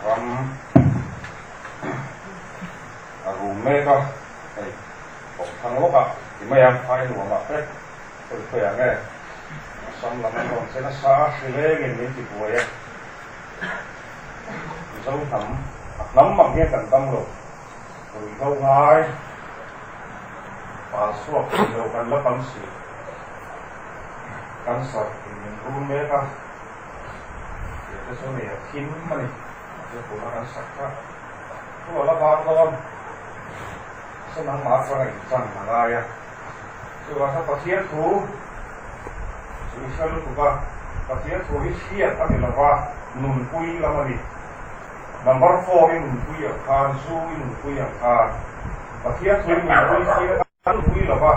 Ram a rum mek a, hei kawng thlang lawkah ti mai a, phai nuamah te khawi khawiah nge Assam lam an rawn che nasa a, hri lengin min ti buai a, Mizo hnam a hnam ang hian kan dam lo, ruihhlo ngai pal chhuak thei lo kan la tam si, cancer in min run mek a. Tih te chu nei a thim a ni. Chu tuna kan sak kha thu a la var dawn. Mahse nangmah atanga inchan a ngai a. Chuvang chuan Pathian thu chu i hre lutuk a, Pathian thu hi hriat a ni lova, nunpui lam a ni. Number four i nunpui ang khan, zu i nunpui ang khan, Pathian thu i nunpui hriat a. Kan vui lo va,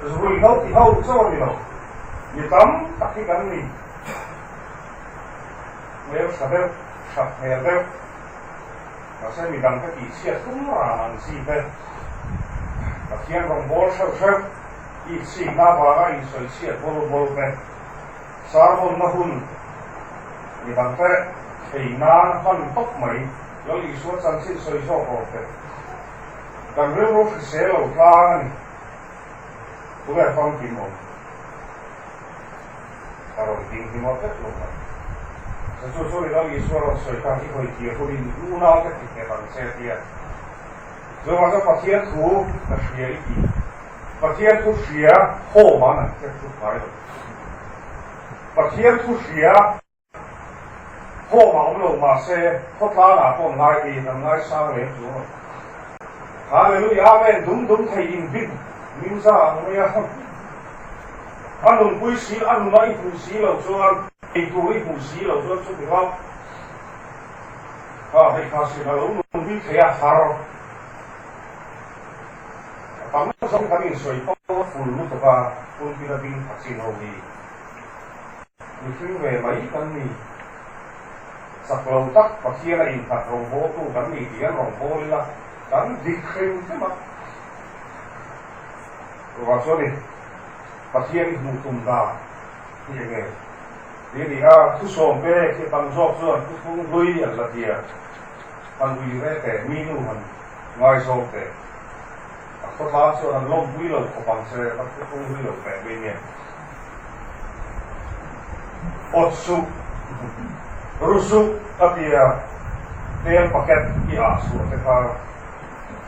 ruihhlo ti ho chaw a ni lo. Mi tam tak hi kan ni. Hmel tha deuh, that hmel deuh, mahse mi dang te tihchhiat tum ran ang chi te, Pathian rawngbâwl hreuh hreuh, itsikna avanga insawichhiat bawl bawl te, sermon-na hun mi dang te thei nan hman tawp mai, Lal Isua chanchin sawi zawk awm te. Kan rilru hrisel lo tlang a ni. Tunge famkim awm? Ka rawn ding hi maw vek lo mai. Chu chu chu rinawm Isua rawn sawi khan i hawi tir hunin i unau te ti nghet ang che tia. Chuvang chuan Pathian thu ka hria i ti. Pathian thu hria home ah nan hriat thu ngai lo. Pathian thu hria. Home a awm lo mahse khawtlangah pawh ngai ti kan ngaisang lem chu a. Hallelujah Amen dum dum thei in bik min za ang mai a. A nunpui si a nuna i hmuh si lo chuan ei tur i hmuh si lo chuan chuti hlauh kha hei kha sin a lo nunpui thei a har a tam zawng kan insawi fo a ful lutuk a pulpit a ding pha chin ho hi. Mihring ve mai kan ni. Chak lo tak Pathian a innghat rawngbawltu kan ni tih an rawngbâwl ila kan dik hrim hrim a. Chuvang chuan i Pathian i hmuh tum dan hi eng nge? Tih a ni a, thusawm pek hi a tam zawk chuan thuthlung hlui an la tia, han ui re teh, mi nu han ngaizawm teh, a khawtlang chuan an lawmpui lo khawp ang che, va thuthlung hlui lo teh mai nge. Awt suh, ru suh a ti a, tel packet i ah chhuah te kha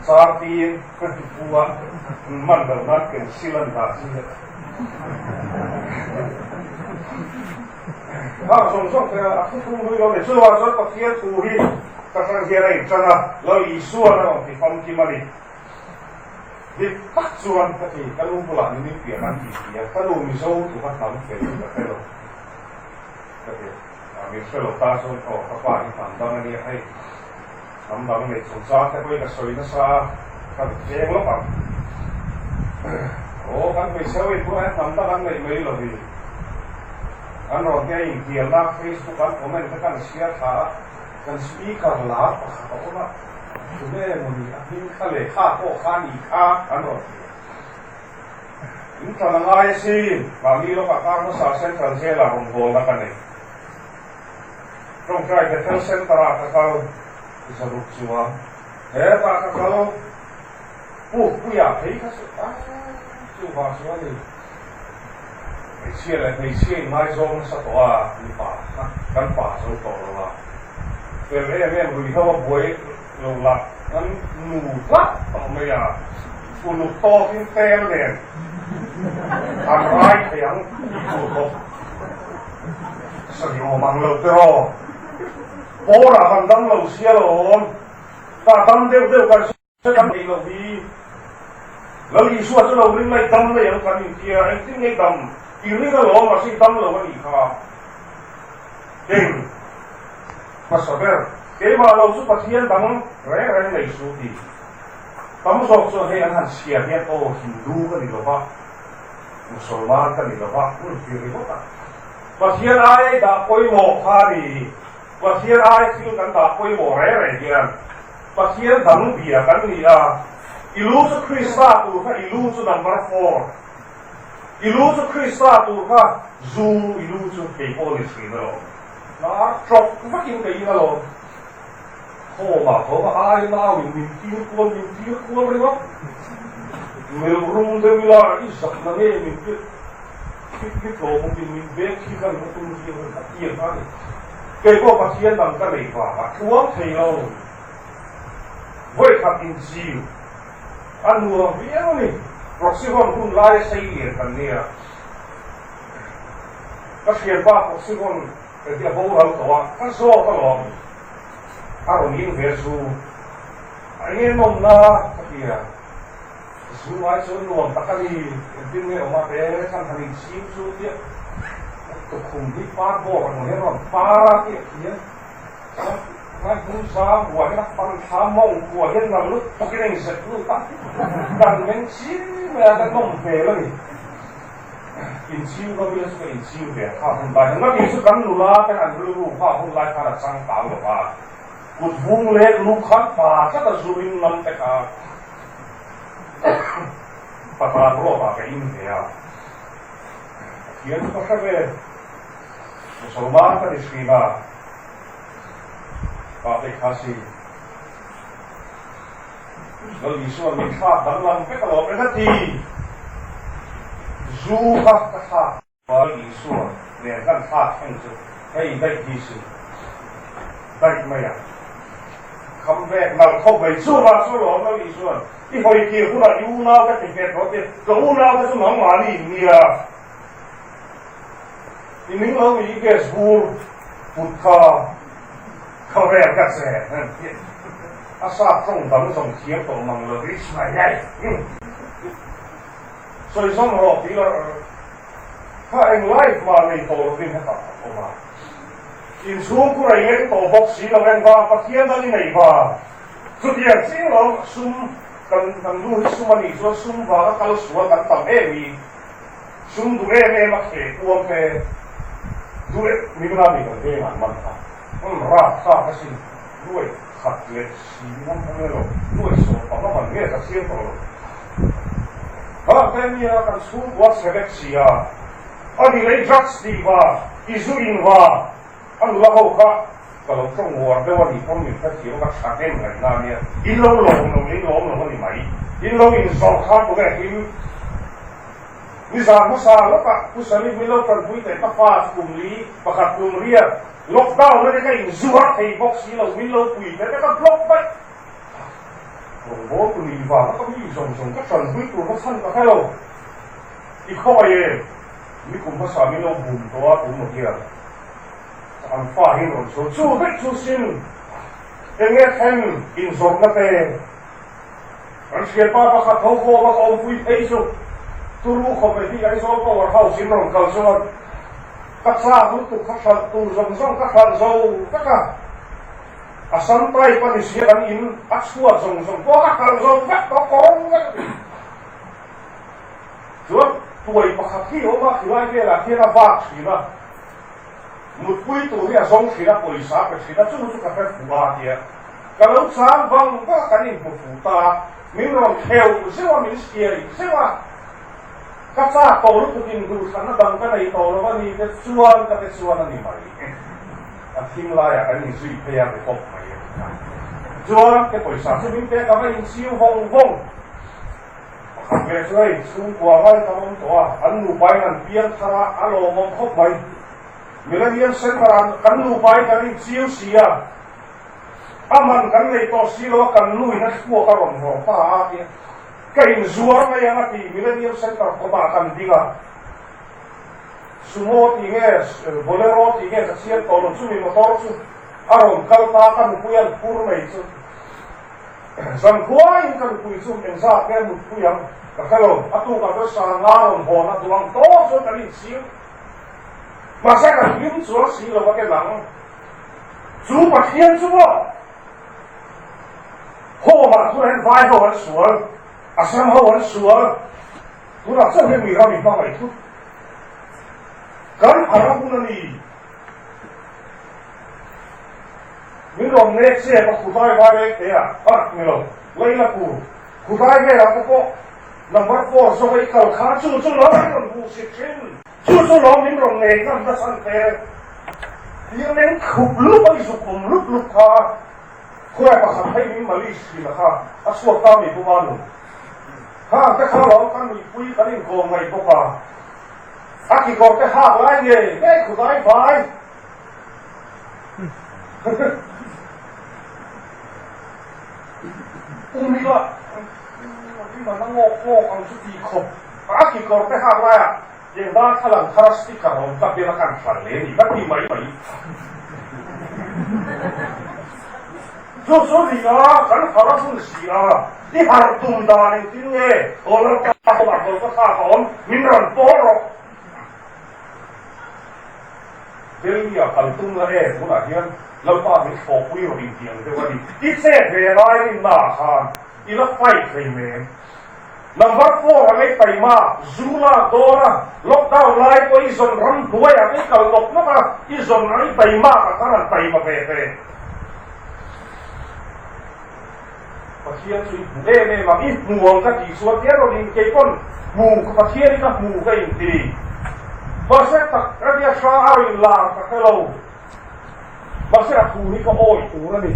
char tiin ka ti pu a, man lo nan pencil an dah chi. Khang zawng zawng te a thuthlung hlui lo ni. Chuvang chuan Pathian thu hi ka hran hian a inṭan a, Lal Isuan a rawn ti famkim a ni. Dik tak chuan ka ti, ka nu bulah ni min piah an ti ti a, ka nu Mizo tluka hnam fel hi ka hre lo ka ti. Min hre lo ta chuan aw ka pa hi hnam dang a nia hei, hnam dang nei chungchang te pawhin ka sawi nasa a, ka cheng lawk ang. Aw kan hmeichhe ho in tunah hian hnam dang an neih mai lo hi. An rawn tia inhnialna Facebook an comment te kan chhiar thla a, Kan speaker lar pakhat a awm a, tunge maw ni a hming kha leh kha pawh kha ni kha an rawn ti a. In tlan a ngai asin, mahni lawkah kar hmasa Central Jail ah rawngbawlna ka nei. Tawngtai Bethel Centre ah ka kal zaruk chuang, hetah ka kal Pukpuiah phei kha chu a chuvang chu a ni. Hmeichhia leh hmeichhia in ngaizawng nasa tawh a, mipa kha kan pa zo tawh lo a, fel em em ruihhlo a buai lo lah kan nu tlat tawh mai a, uluk tawkin tel nen an rai thei ang tih tur bawk sawi awm ang lo tiraw, pawlah kan dam lo sia lawm, tah dam deuh deuh kan. Kan neih loh hi Lal Isua chu lo ring mai dam mai ang kan intia, engtin nge dam? I ring alawm mahse i dam lo a nih kha. Eng hmasa ber, keimah lo chu Pathian dang reng reng nei su ti. Tam zawk chuan hei an han chhiar hian aw Hindu ka ni lova, Musalman ka ni lova, hun ti ringawt a. Pathian aia i dah pawimawh kha a ni. Pathian aia thil kan dah pawimawh reng reng hian Pathian dang bia kan ni a, i lu chu Krista tur kha i lu chu number four, i lu chu Krista tur kha zu i lu chu kei pawh ni thin alawm. Hnar ṭawk vakin ka in alawm. Khawmah tho a ai nauin min tir kual min tir kual ringawt. Melh rum deuh ila i zak na nge min tir thik thik lo bawkin min bek khi khan ka tum hi a tir a ni. Kei pawh Pathian dang ka nei vang a tluang thei lo. Vawikhat inchil a nuam viau a ni. Proxy hawn hun laia sei lian kan nia. Ka hriatpa proxy hawn ka hi a boral tawh a, ka zawk alawm. A rawn in ve zu. A enge nawmna ka ti a. Zu ai chuan nuam tak a ni. Engtin nge awm a te khan han inchhim chu tia tukhum hi par bawk ang hian rawn par a tih a thiam. Chuan hnung zam buah hian a pan thla mawng buah hian nal lut takin a inzep lut a, kan meng chim mai a, ka nawm hmel a ni. Inchhim ka vila chu ka inchhim ve a, kha hun lai khan ngati chu kan nula ten an rilru kha hun lai khan a changkang lo va, kut vung leh lu khan pa tlat a zurin ngam te kha patan rawt ah ka in ve a, Pathian chu ka hre ve. Musalman ka ni hrin a, Pate Khasi, Lal Isua'n min thlak danglam vek alawm eng a ti? Zu kha ka thlak. Lal Isua nen kan thlak thleng chu hei daih hi si daih mai a, kham vek nalh khawp mai. Chuvang chu alawm Lal Isua'n i hawi kir hunah i unau ka ti nghet rawh tia, ka unau te chu nangmahni in nia. I ning lo i gas bur put kha khawvel ka che a sap tawng dang zawng thiam tawh mang lo it's my life sawi zawng rawh tih la kha eng life mah nei tawh lovin hetah a awm a inchhung khur a leng tawh bawk si lo engvang Pathian dang i nei va chutiang chiang lo sum kan kan nu hi sum a nih chuan sum vanga kal sual kan tam em hi. Sum duh em em a kheh kuam te duh em nimina mi kan veng an man kha hmun rat thlak asin nuai khat leh si ngam kha nge lo nuai sawm panga man nge ka chiang tawh lo kha te nia kan chhungkua chhe vek si a a ni lei drugs tih va i zu in va a nula ho kha ka lo tawng uar deuh a nih pawn min hrethiam a ka tha hnem ngaihna ania in lo lawm lo in lawm lo a ni mai in lo inzawrh khan tunge hlim Nizan hmasa lawkah Pu Salim hi lo tanpui teh ka fa kum li pakhat kum riat lockdown ate ka inzuar thei bawk si lo min lo pui teh te ka block daih. Rawngbawl tu nih vanga ka mi zawng zawng ka tanpui tur kha chhan ka hre lo. I khawngaih em? Mi kum hmasa min lo bum tawh a tum maw hian an fa hi rawn chho chu daih chu sin enge thleng inzawrhna te Kan hriatpa pakhat tho khawm a ka awmpui phei chu turu khawp mai hi Aizawl Power House in rawn kal chuan ka chak lutuk kha hralh tur zawng zawng ka hralh zo vek a, a sam type a ni sia kan in a chhuat zawng zawng pawh ka hralh zo vek tawh kawng vek a ti. Chuan tuai pakhat hi a awm a, khilai velah khian a vak thin a, mutpui tur hi a zawng thin a, pawisa a pe thin a, chu chu ka hre fuh a tia. Ka lo chang vang vang a, kan inhmu fuh ta a, min rawn kheuh zeuh a, min siai zeuh a, ka chak tawh lutukin duhthlanna dang ka nei tawh lo a ni te chuan ka te chuan a ni mai. A thim laiah kan inzui phei a, ri hawp mai a ti kha. Chuan ke pawisa chu min pek a va inchiu vawng vawng. Pakhat ve chu hei chhungkua ngai tam awm tawh a, an nupain an piang thar a, a lawmawm khawp mai. Millennium Centre-ah kan nupain kan inchiu si a, A man kan nei tawh si lo a, kan nu in a thluak a rawn vawr ta a tia ka inzuar mai ang a ti, Millennium Centre kawtah kan ding a, Sumo tih nge Bolero tih nge ka chhiat tawh lo, chumi motor chu a rawn kal ta a, ka nupui an phur mai chu zankhuaiin ka nupui chu engzat nge mutpui ang ka hre lo, a tukah chuan sanga rawn hawn a duh ang tawp chuan kan inchhir, mahse kan hlim chuang si lo a ke nang. Chu Pathian chu maw Home-ah tunah hian vai ho an sual, Assam ho an sual, tunah chauh hian mi ram i hmangaih thut. Kan a ram hun a ni. Min rawn nek chep a Khutai vai reng te ah, ah ni lo, Leila Pur, Khutai velah te pawh number four zawk a i kal khan chu chu lo an rawn hmuhsit thin. Chu chu lawm min rawn ngei ngam na chhan te. Tir meng khup lup a i zuk awm lup lup kha khuai pakhat phei min malis thin a kha a chhuak ta mi puma nu. Khang te kha lawm kan nuihpui kan inkawm ngaih bawk a, a kekawr te hak lai ngei ngei khudai vai. Um ila rin a ngawk ngawk ang chu tih khawp a kekawr te hak laiah eng darthlalang thar a sticker a awm ka bel a kan hran leh a ni ka ti mai mai. Chu chu ni a, kan harh a hun si a, i harh tum dan engtin nge aw Lalpa kawngah kawr ka thlak a awm min rawn pawl rawh. Delhi-ah kal tum la e, tunah hian Lalpa min thlawhpui rawh intih ang deuh a ni. I chet ve lai rinnaah khan i la fight hlei nem. Number four a ngei taima, zu lak dawn a, lockdown lai pawh i zawn ram hnuaiah te i kal nawk nawk a, i zawn ang i taimak ang khan an taima ve ve. Pathian chu i hmu em em ang, i hmu ang ka tih chuan tia rawn in kei pawn hmu ka Pathian hi ka hmu ka inti. Mahse tak a nia hra a rawn inlar ka hre lo. Mahse a thu hi ka awih tur a ni.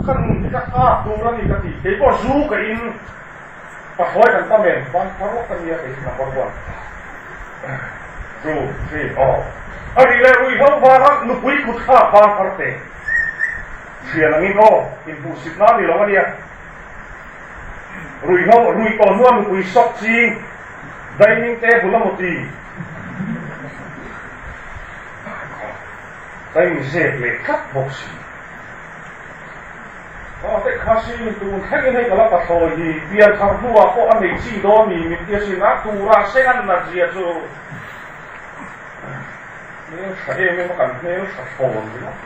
Ka nun hi ka thlak tur a ni ka ti. Kei pawh zu ka in pathlawi kan tam em? Ban thar lawk a nia kei hi number one. Zu, three, aw. A nih leh ruihhlo vanga nupui kut thlak ban thar te. Thian angin aw, inhmuhsit na ni lo a nia. Ruihhlo, ruih tawh hnua nupui sawk ching dining table a maw ti. Ka inzep leh tlat bawk si. Aw te kha sin, tun thlengin hei ka la pathlawi hi, pianthar hnuah pawh a nei chi dawn ni min ti asin, a turah seng an nat zia chu hmel tha em em a kan hmel tha thlawn ringawt.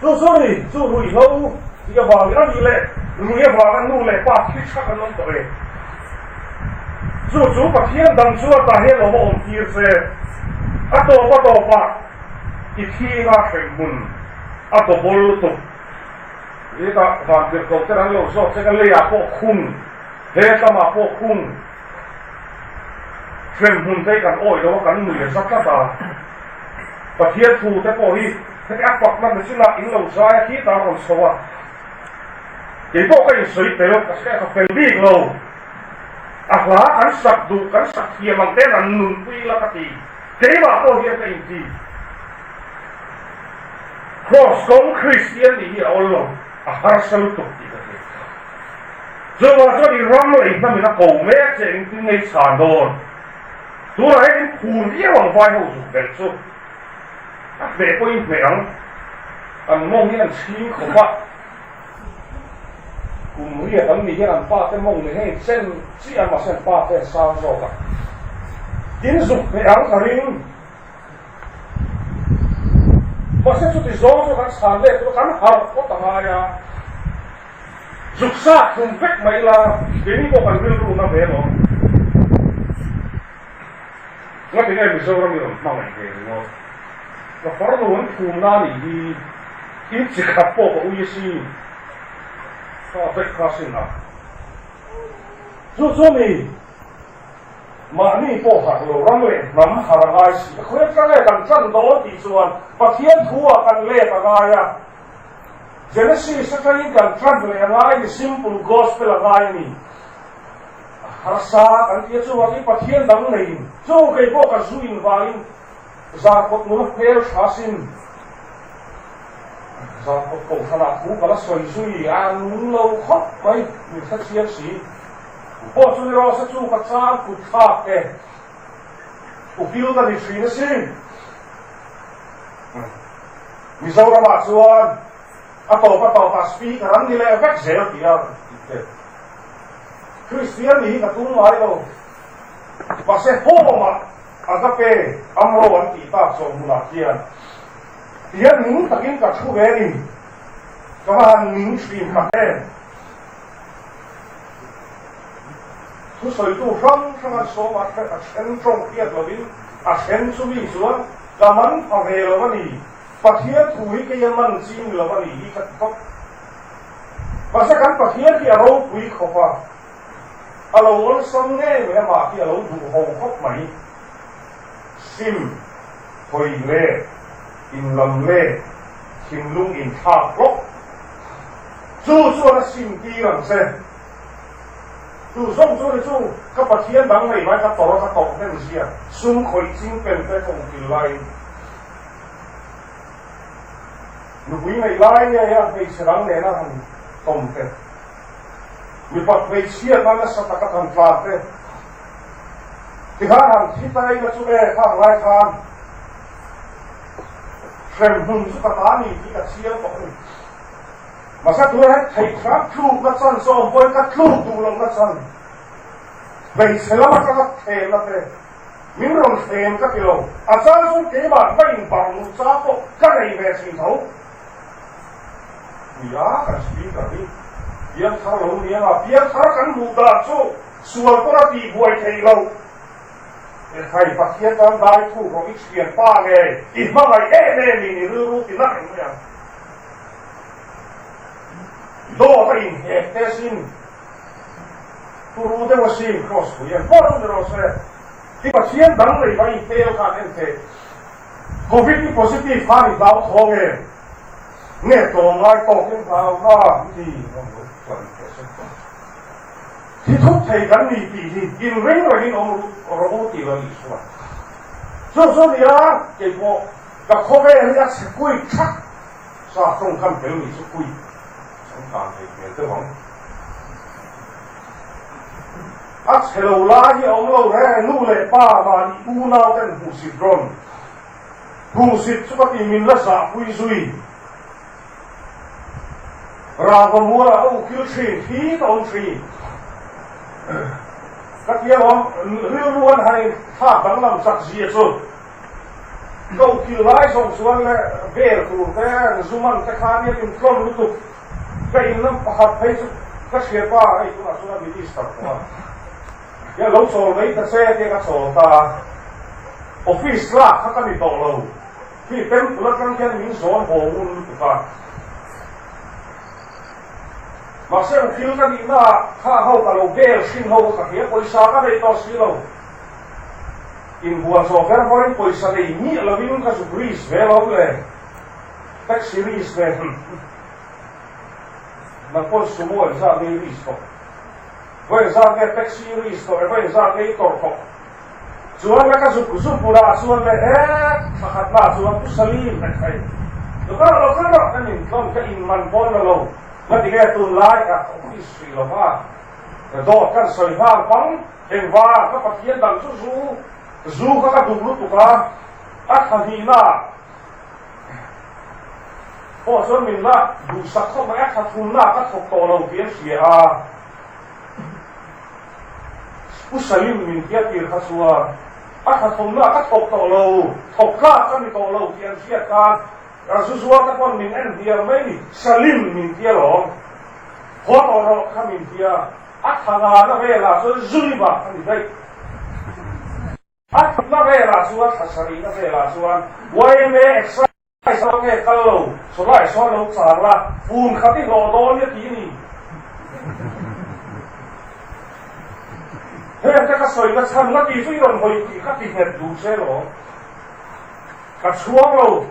Chu chu ni, chu ruihhlo tih avangin a nih leh rui avanga nu leh pa thi tha kan awm tawh e. Chu chu Pathian dang chu a tah hian lo va awm tir che. A tawp a tawpah i thinga hremhmun a double lutuk. Hetah vantirhkoh ten an lo zawt che ka leiah pawh khung, he tlamah pawh khung. Hremhmun te hi kan awih lo a, kan nui a za tlat a. Pathian thu te pawh hi heti a fakna machine-ah in lo zai a, khitah a rawn chho a. Kei pawh ka insawi tel, ka hre ka fel bik lo. A hla kan sak duh, kan sak thiam ang ten an nunpui la ka ti. Keimah pawh hian ka inti. Kraws kawng Kristian nih hi a awl lo, a harsa lutuk tih ka hria. Chuvang chuan i ram leh i hnamin a ko mek che engtin nge i chhan dawn? Tunah hian in phur viau ang vai ho zuk belh chu. A hmeh pawh in hmeh ang. An mawng hi an chhing khawp a. Kum riat an nih hian an pa te mawng nen hian in chen chiah a mahse an pa te an sang zawk a. Tin zuk hmeh ang ka ring. Mahse chuti zawng chu kan chhan let tur a kan harh phawt a ngai a. Zuk sa thum vek mai ila keini pawh kan rilru na ve alawm. Ngati nge Mizoram i rawn hmangaih ve ringawt? Ka farnu an phum na nih hi in chi khat pawh ka ui asin. Kha vek kha sin a. Chu chu mi mahni pawh harh lo ram leh hnam harh a ngai si. A khawi atang nge kan tan dawn tih chuan Pathian thu ah kan let a ngai a. Genesis atangin kan tan leh a ngai ni, simple gospel a ngai a ni. A harsa kan ti a, chuvangin Pathian dang neiin chu kei pawh ka zu in vangin zarkawt nula hmel tha sin zarkawt kohhranah thu ka la sawi zui a nung lo khawp mai, min hre chiang si. Pawh chu ni rawh se chu ka char kut thlak e, ukil ka ni thin asin. Mizoramah chuan a tawp a tawpah speaker an ni leh vek zel tih a ti. Kristian nih hi ka tum ngai lo. Mahse home-ah agape amro an tih tak zawh hmunah khian tihian ning takin ka thu ve ni. Ka va han ning thin tak em. Thusawitu hrang hrang an sawm a, a then tawng hriat lovin a then chu mi chuan ka man pha ve lo a ni, Pathian thu hi kei a man chi ni lo a ni hi ka ti khawp. Mahse kan Pathian hi a ropui khawp a, a lo awlsam ngei mai amah hi a lo duh ho khawp mai. Sim, hawi leh inlam leh thinlung inthlak hlawk. Chu chuan a sim tir ang che. Chu zawng chu ni chu ka Pathian dang nei mai ka tawrh a ka tawrh hnem zia sum khawih ching pen te ka ukil laiin nupui neih lai ngei a hmeichhe dang nena han tawm te, mipat hmeichhia kha nasa taka han tlan te, tikhan han thi ta ila chu e khang lai khan hremhmun chu ka ta ni tih ka chiang tawh a ni. Mahse tunah hian theih hram tlukna chan chu a awm pawhin ka tluk duh lohna chan hmeichhe lam atanga thlemna te min rawn thlem ka ti lo. A chang chu keimah va inbarh luh chang pawh ka nei ve thin tho. Nia kan speaker hi piangthar lo ni anga piangthar kan hmuh dan chu sual pawn a tihbuai theih loh. Ekhai Pathian tan dai thuk rawh i thianpa nge i hmangaih em em in i rilru ti na reng mai ang. Dawt a inhek te sin turu deuh asin cross pui an pawh chu ni rawh se. Ti Pathian dang nei va i tel khan en teh. Covid i positive khan i hlau thawng em? Nge tlawmngai tawkin hlau na i ti ngam lo chuan teh se. Thi thup thei kan ni tih hi inring rengin awm rawh u tih lo Isua. Chu chu nia keipawh ka khawvel hi a chhe kuit thak sa tawngkam tel ni chu kuit changkan thei hmel deuh ang. A chhe lo lai hi a awm lo reng nu leh pa mahni unau ten hmuhsit rawn hmuhsit chu ka ti min la zahpui zui. Rava mualah a ukil thin hi ka awm thin. Ka ti alawm, rilru an han inthlak danglam chak zia chu. Ka ukil lai zawng chuan le vel tur te, zuman te khan hian intlawm lutuk. Ka in lam pakhat phei chu ka hria pa, hei tunah chuan a minister tawh a. Tia lo chawl mai ta che tia ka chawl ta a. Office lak kha ka ni tawh lo. Khi temple atang hian min zawn haw ngun lutuk a. Mahse ukil ka nihna ah kha ho ka lo bel hrin ho ka hria pawisa ka nei tawh si lo. Inbual zawh ber vawrin pawisa nei miah lovin ka zuk risk ve lo le. Taxi risk ve hm. Nang pawn sumo engzah nge i risk tawh? Vawi engzah nge taxi i risk tawh e? Vawi engzah nge i tawrh tawh? Chuan le ka zuk zuk bulah chuan le e thla khat lah chuan Pu Salim ka thei lo kal rawh kal rawh kan intlawm ka inman pawn la lo nga ti nge tunlai ka office hrih lo va ka dawt kan sawi nghal pang engvang ka Pathian dang chu zu zu kha ka duh lutuk a a thla hnihna pawh chuan min la duhsak khawp mai a thla thumna ka thawk tawh lo tih an hria a. Pu Salim min hriat tir kha chuan a thlathawmna ka thawk tawh lo, thawk tlak ka ni tawh lo tih an hriat khan Razu zuar te pawn min en hnial mai ni, Salim min tia lawm, haw tawh rawh kha min tia, a thla ngana velah chuan Zuliba ka ni daih. A thla velah chuan thla sarihna velah chuan yma Excise Saw nge kal lo, sawlai sawn lo char la, fun khat i hlawh dawn nia ti ni. Heng te ka sawi na chhan na ti chu i rawn hawi tih kha ti nghet duh che lawm. Ka chhuang lo,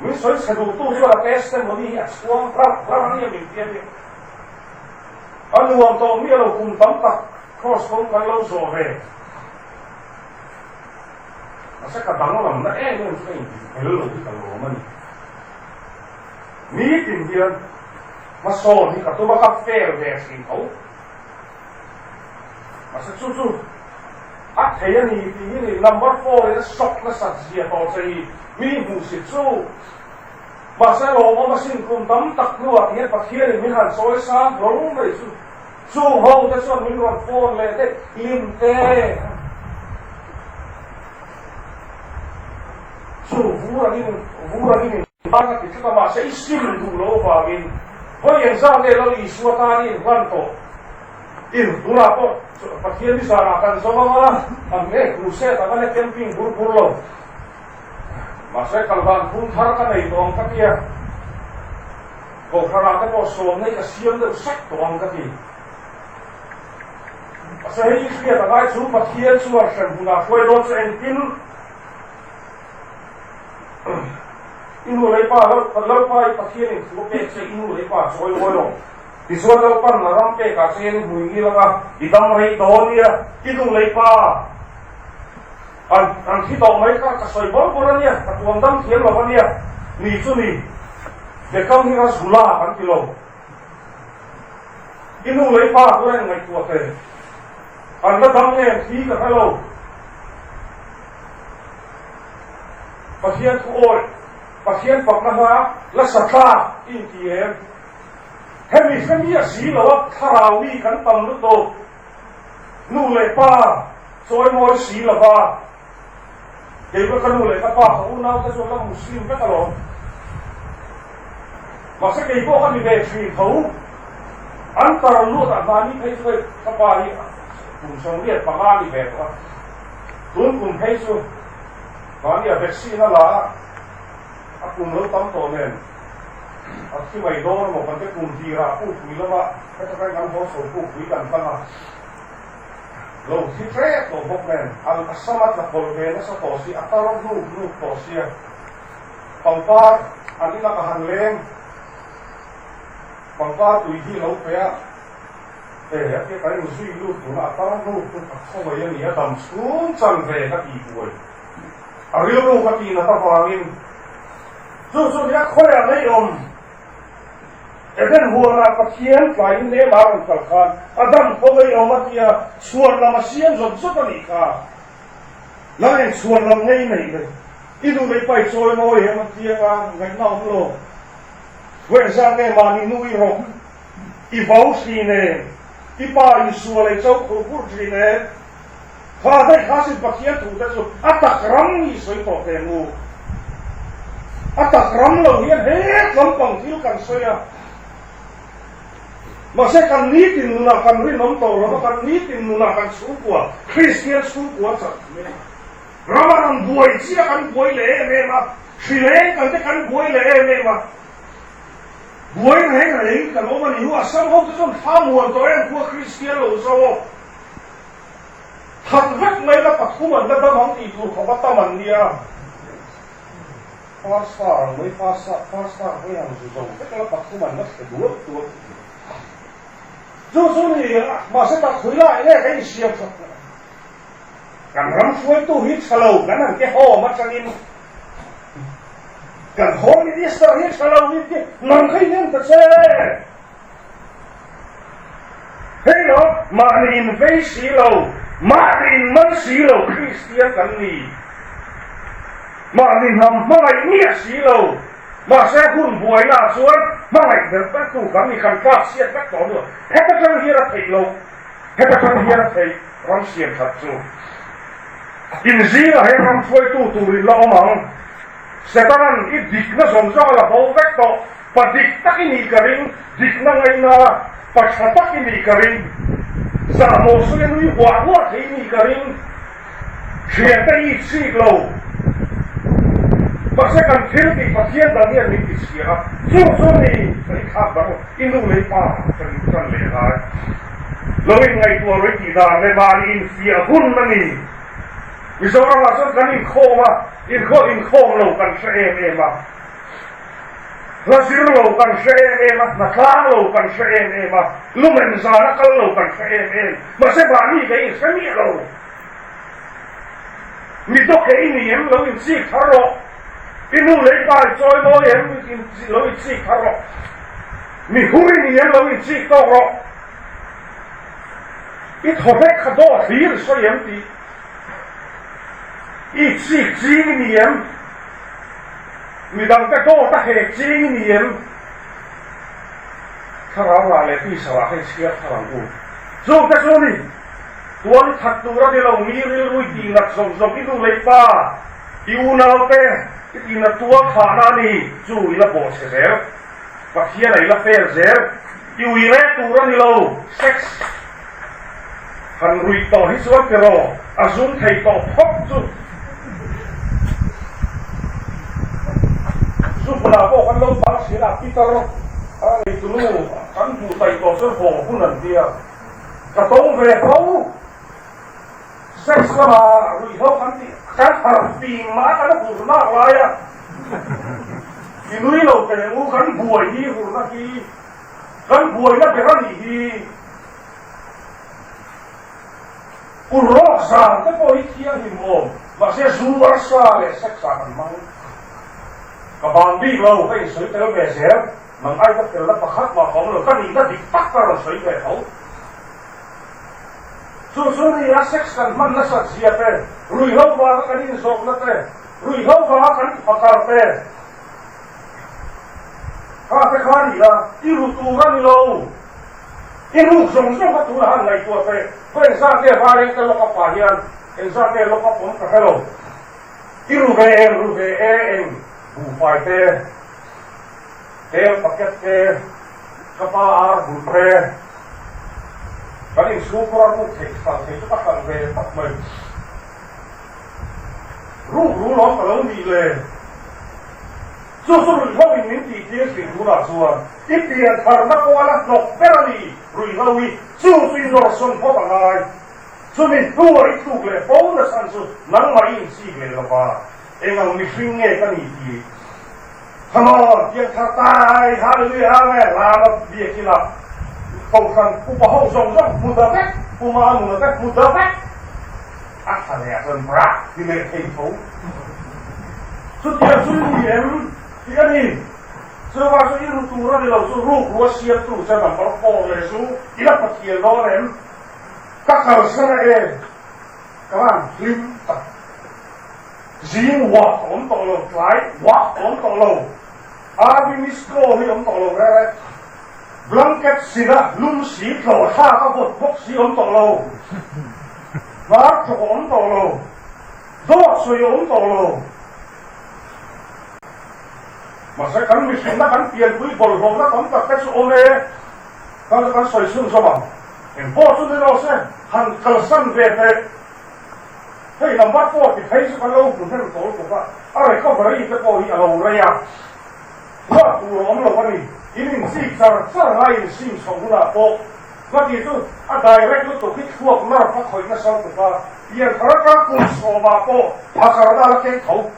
min sawi chhe duh tu chuan a testimony hi a chhuang rarh rarh a nia min tia nia. A nuam tawh miah lo kum tam tak cross kawng kan lo zawh ve. Mahse ka danglamna em em chu ka intifel lo hi ka lawm a ni. Nitin hian hmasawn hi ka tum a, ka fail ve thin tho. Mahse chu chu a thei a ni tih hi ni number four in a shock nasat zia tawh che hi mi hmuhsit chu. Mahse lawmawm asin kum tam tak hnuah ti hian Pathianin min han chawi sang hlawm mai chu. Chung ho te chuan min rawn phone leh daih hlim te. Chu vur angin vur angin in tan a ti tlat a, mahse i sim duh lo avangin vawi engzah nge Lal Isua tan i inhlan tawh? In tunah pawh Pathian ni zanah kan zawm ang a, ang nge crusade ang a le camping bur bur lo. Mahse kalvan phung thar ka nei tawh ang ka ti a. Kohhranah te pawh sawmna hi ka siam deuh sek tawh ang ka ti. Mahse hei i hriat a ngai chu Pathian chuan hremhmunah hruai dawn chu engtin? nu leh pa Lalpa i Pathianin thu a pek che, i nu leh pa chawi mawi lo. Tichuan Lalpan a ram pekah che hian i hmui ngil anga i dam rei dawn nia, i nu leh pa an an thi tawh mai kha ka sawi bawrh bawrh a nia, ka tuam dam thiam lo a nia, ni chu ni, Bekam hi Rasgulla kan ti lo. I nu leh i pa chu a inngaihtuah teh. An la dam nge an thi ka hre lo. Pathian thu awih, Pathian fakna hla la sa tlak i inti em? Hemi hre miah si lo a thlarau mi kan tam lutuk. Nu leh pa chawimawi si lova Kei pawh ka nu leh ka pa ka unau te chu an la Muslim vek alawm. Mahse kei pawh ka ni ve thin tho. An tar lut ah mahni phei chu hei ka pa hi kum 75 a ni ve tawh a. Tun kum phei chu mahni a vaccine a la a, a kum lo tam tawh nen a thi mai dawn amaw kan te kum tirah pukpui lama heta kan kan haw chho pukpui kan tlang a. Lo thi hrep tawh bawk nen, an a sam a tla kawlh ve nasa tawh si, a tar hnuk hnuk tawh sia. Pangpar an inah ka han leng, pangpar tui hi lo pe a, e a tia kan inzui lut tuna a tar hnuk hnuk a khawngaih a ni, a dam chhung chan ve ka tih buai, a rilru ka tih nat avangin chu chu nia khawiah ngei awm. Eden huanah Pathian tlaiin lema a rawn kal khan Adam khaw ngei awm a tia chhuan lam a siam zawt zawt a nih kha. Nang eng chhuan lam ngei nei le? I duh leh pai chawi mawi em a tia nga ngaihna awm lo. Vawi zat nge mahni nu i rawk i vau thin em? I pa i sual ei cho khur khur thin em? Kha daih kha sin Pathian thu te chu a tak ram ni sawi tawh teh mu. A tak ram lo hian het lampang thil kan sawi a. Mahse kan nitin nunah kan rinawm tawh lo va, kan nitin nunah kan chhungkua, Kristian chhungkua chak mai a. Ram a rawn buai chiah kan buai leh em em a, hrileng kan te kan buai leh em em a. Buai reng reng kan awm a ni hu, Assam ho te chuan thla muan tawh em khua Kristian lo zo aw. That vek mai la pathum an la dam ang tih tur khawp a tam an nia. First star ang mai first star first star pawhin ang zu zo vek la pathum an la thla duat duat tih. Chu chu ni a mahse tak thui lai nge ka insiam that na. Kan ram hruaitu hi tha lo kan han ke home atangin kan home minister hi tha lo hi nang kha in en ta che. Hei lo, mahni invei si lo, mahni inman si lo Kristian kan ni. Mahni hnam hmangaih miah si lo, mahse hun buainaah chuan hmangaih ber bertu kan ni, kan tlak siat vek tawh nu. Heta tang hian a theih loh, heta tang hian a theih ram siam that chu. Inzingah hian ram hruaitu tur in la awm ang. Setanan i dikna zawng zawng a la bo vek tawh. Pa dik tak i nih ka ring, dikna ngaina pa tha tak i nih ka ring, zahmawh sawi a nui huah huah thei i nih ka ring, thiante i chik lo. Mahse kan thil tih Pathian dang hian min ti chhia a, chu chu ni ka i thlak dang i nu leh i pa ka nih tan leh lai. Lo inngaihtuah rawih tih dan leh mahni infiah hun a ni. Mizoramah chuan kan inkhawm a, inkhawm inkhawm lo kan hre em em a. Hla zir lo kan hre em em a, hna tlang lo kan hre em em a, lumen zan a kal lo kan hre em em. Mahse mahni kei in hre miah lo. Mi dawkeh i ni em lo inchik thar rawh. I nu leh i pa i chawi mawi em lo inchik thar rawh. Mi hur i ni em lo inchik tawk rawh. I thaw hlek kha dawt hlir i sawi em tih. I chik ching i ni em? Midangte dawt a hek ching i ni em? Thlarau rah leh tisa rah kha i chhiar thar ang u. Chungte chu ni, tual i that tur a ni lo, mi rilru i tihnat zawng zawng, i nu leh i pa, i unaute i tihnat tual thahna a ni, chu i la bawhchhe zel, Pathian a i la fel zel, i ui reng tur a ni lo, sex han ruih tawh hi chuan tiraw a zum thei tawh phawt chu. Zu hmunah pawh kan lo bang thin a, Peter a neitunu kan hmuh taih tawh chuan haw hun an tia, ka tawng ve fo. Sex lama ruihhlo kan tih kan harh fing mah a kan hur nak lai a. I nui lo teh ang u, kan buai hi hurna hi kan buaina ber a nih hi. Urrawk zan te pawh hi thianghlim awm, mahse zu arsa leh sex ah kan hmang. Ka bang bik lo, ka insawi tel ve zel, nang ai ka felna pakhat mah ka awm lo, ka nihna dik tak ka rawn sawi ve tho. Chu chu ni a sex kan hman nasat zia te, ruihhlo vanga kan inzawhna te, ruihhlo vanga kan phakar te, kha te kha a ni a, i ru tur a ni lo. I ruk zawng zawng kha tunah han ngaihtuah teh, khaw engzat nge Vairengte lawk a pah hian engzat nge lawk a awm ka hre lo. I ru ve eng ru ve e eng buhfai te, tel packet te, ka pa ar bul te, kan inchhungkhur a ruk theih hralh thei chu ka hralh ve tak mai. Ruk ru lawm ka lo nih le. Chu chu ruihhlo in min tih tir thin tunah chuan i pian tharna pawh a la hnawk ber a ni ruihhlo hi chu chu i nawrsawn phawt a ngai. Chumi hnuah i tluk leh fo na chhan chu nangmah i inchik leh lova eng ang mihring nge ka ni tih Come on, pian thar tai, Hallelujah, Amen, Lama biakin a kohhran upa ho zawng zawng hmu ta vek, Puma a nuna te hmu ta vek. A tha leh ah chuan bra ti leh thei tho. Chutiang chu i ni em tih a ni. Chuvang chu i ru tur a ni lo chu ruk rua siamtu che number four leh chu i la Pathian dawn em? Ka kalsan a e, ka van hlim tak. Zing uak a awm tawh lo, tlai uak a awm tawh lo, RV miss call hi a awm tawh lo rere. Blanket sina lum si tlawh thlak a vawt bawk si awm tawh lo. Hnar thawk a awm tawh lo. Dawt sawi a awm tawh lo. Mahse kan mihrinna kan pianpui bawlhhlawhna tam tak te chu awm e. Kan chu kan sawi chhunzawm ang. Engpawh chu ni rawh se, han kalsan ve teh. Hei number 40 phei chu kan lo hmu hnem tawl bawk a, a recovery te pawh hi a lo rei a. Huat tur a awm lo a ni. In inchik char char ngai insim chho hunah pawh Ngati chu a direct lutuk hi thluak nerve a khawih nasa lutuk a, pian thar atang kum sawmah pawh phakar na la keng tho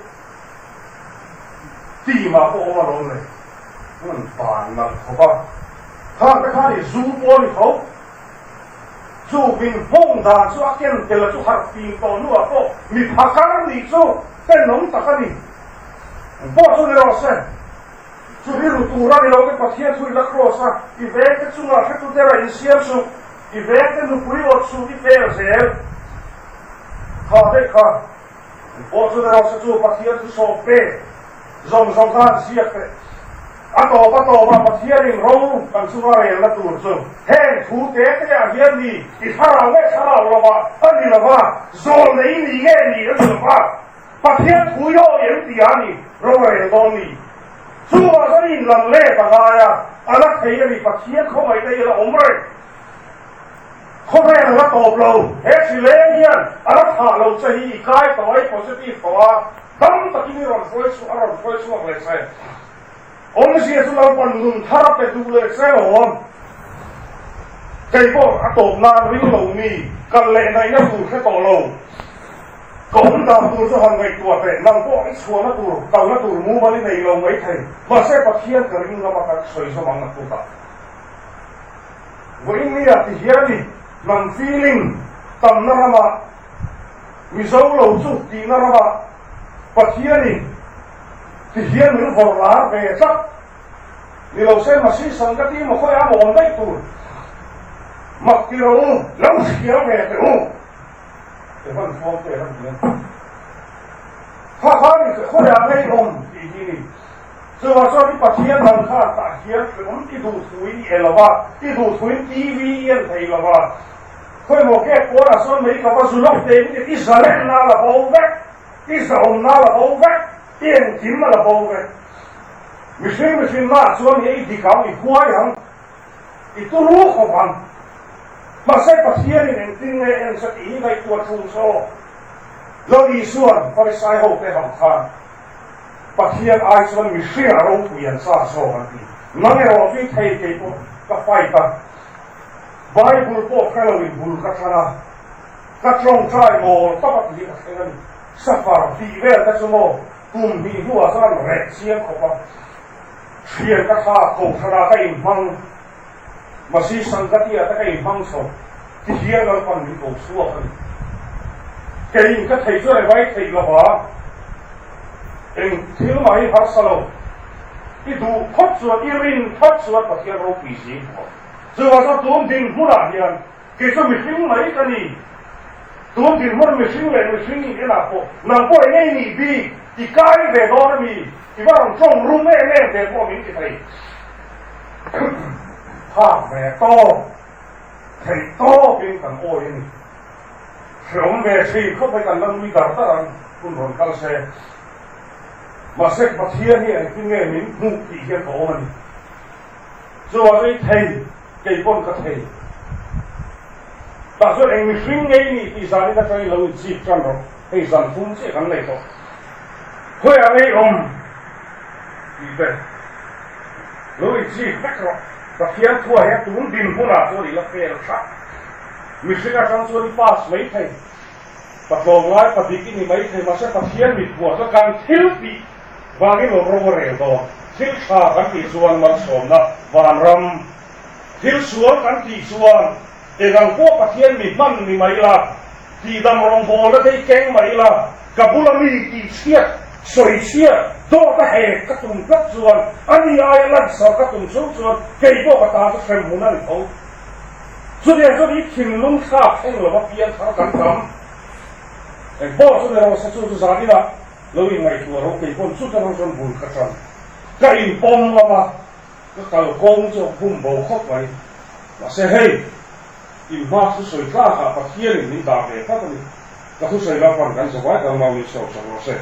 team ah pawh awm alawm le. Hmun ban nalh khawp a, khang te khan i zu pawh a ni tho. Chu min hmawng dan chu a ken tel a chu harh fim tawh hnuah pawh mi phakar nih chu tenawm tak a ni. Pawh chu ni rawh se. Chu hi ru tur a ni lo te Pathian thu i la cross a, i veng te chungah hretu dera insiam suh, i veng te nupui awt suh i fel zel kha daih kha. Pawh chu ni rawh se chu Pathian thu sawm pe zawng zawng kha han ziak teh. A tawp a tawp a Pathianin ro kan chunga relna tur chu heng thu te te ah hian ni i thlarau nge thlarau lova a ni lova, zawl nei ni nge ni a ni lova, Pathian thu i awi em tih a ni ro a rel dawn ni. Chuvang chuan in lam let a ngai a, a la thei a ni Pathian khawngaihna i la awm reng. Khawvel a la tawp lo, he hri leng hian a la thah lo che hi i kai tawh a, i positive tawh a, dam takin i rawn hruai chhuah a rawn hruai chhuak leh che. Awmzia chu Lalpan nun thar a pe duh leh che lawm. Kei pawh a tawp nan ring lo mi, kal leh ngaihna tur hre tawh lo. Ka awm dan tur chu han ngaihtuah teh, nang pawh i chhuahna tur, kalna tur mumal i nei lo mai thei. Mahse Pathian ka ring ngam a kan sawi zawm ang naktukah. Vawiin nia ti hian i hnam feeling tamna ramah Mizo lo chu tihna ramah Pathianin ti hian min vawrh lar ve tlat. Ni lo se Masi Sangati maw khawi a maw awm daih tur mak ti rawh u, lo hrial ve teh u. Evan Fawm te an ni a. Kha kha ni khawiah ngei awm tih hi ni. Chuvang chuan i Pathian dang kha tah hian hreawm i duh thuin i e lo va, i duh thuin TV i en thei lo va. Khawimaw gate pawnah sawn mai ka va zu lawk teh in i zalenna a la bo vek, i zahawmna a la bo vek, i engkim a la bo vek. Mihring mihrinnaah chuan i ei dik ang, i huai ang. I turu khawp ang. Mahse Pathianin engtin nge en sa tih hi ngaihtuah thung zawk. Lal Isua'n Farisai ho te hauh khan Pathian ai chuan mihring a ropui an chak zawk an ti. Nang erawh chu i thei kei pawh ka fight a. Bible pawh hre lo in bul ka thlan a. Ka tawngtai mawl tawp a ti hi ka thleng a ni. Safar tih vel te chu maw kum hnih hnuah chuan reh chiang khawp a. Thian ka thlak kohhranah ka inhmang, Masi Sangati-ah te ka inhmang chho, ti hian Lalpan min ko chhuak a ni. Keiin ka thei chuan engvai theih lova eng thil mah hi harsa lo, i duh phawt chuan, i rin phawt chuan Pathian ropui zing hmu ang. Chuvang chuan tun dinhmunah hian kei chu mihring mai ka ni. Tun dinhmun mihring leh mihring in enah pawh nang pawh eng ei nih bik i kai ve dawn a mi? I va rawn tawng rum em em ve pawh min ti thei. Phak ve tawp, theih tawpin kan awi a ni. Hreawm ve thin khawp mai kan la nui dar dar ang hun rawn kal se. Mahse Pathian hi engtin nge min hmuh tih hian ka awm a ni. Chuvang chu i thei, kei pawn ka thei. Tah chuan eng mihring ngei nih tih zanin atangin lo inchip tan rawh. Hei zan thum chiah kan nei tawh. Khawiah ngei awm tih te lo inchip vek rawh. Pathian thuah hian tun dinhmunah chuan i la fel tha. Mihring atang chuan i pass mai thei. Patlawm ngai pa dik i ni mai thei. Mahse Pathian mitbuah chuan kan thil tih vangin lo ro a rel dawn. Thil tha kan tih chuan malsawmna vanram, thil sual kan tih chuan Engang pawh Pathian mi hman ni mai la, tihdam rawngbawlna te hi keng mai la, ka bula mi tihchhiat, sawichhiat, dawt a hek ka tum tlat chuan, a ni aia lansar ka tum chho chuan kei pawh ka tan chu hrem hmun a ni tho. Chutiang chuan i thinlung thlak thleng lova piang thar kan tam. Eng pawh chu ni rawh se chu chu zan inah lo inngaihtuah ro kei pawn chuta rawng chuan bul ka tan. Ka inpawm ngam a. Ka kal kawng chu a bum bo khawp mai. Mahse hei, in hma thusawi tlakah Pathianin min dah ve tlat a ni. Ka thusawi lampan kan zavai kan mau min sawm sak rawh se.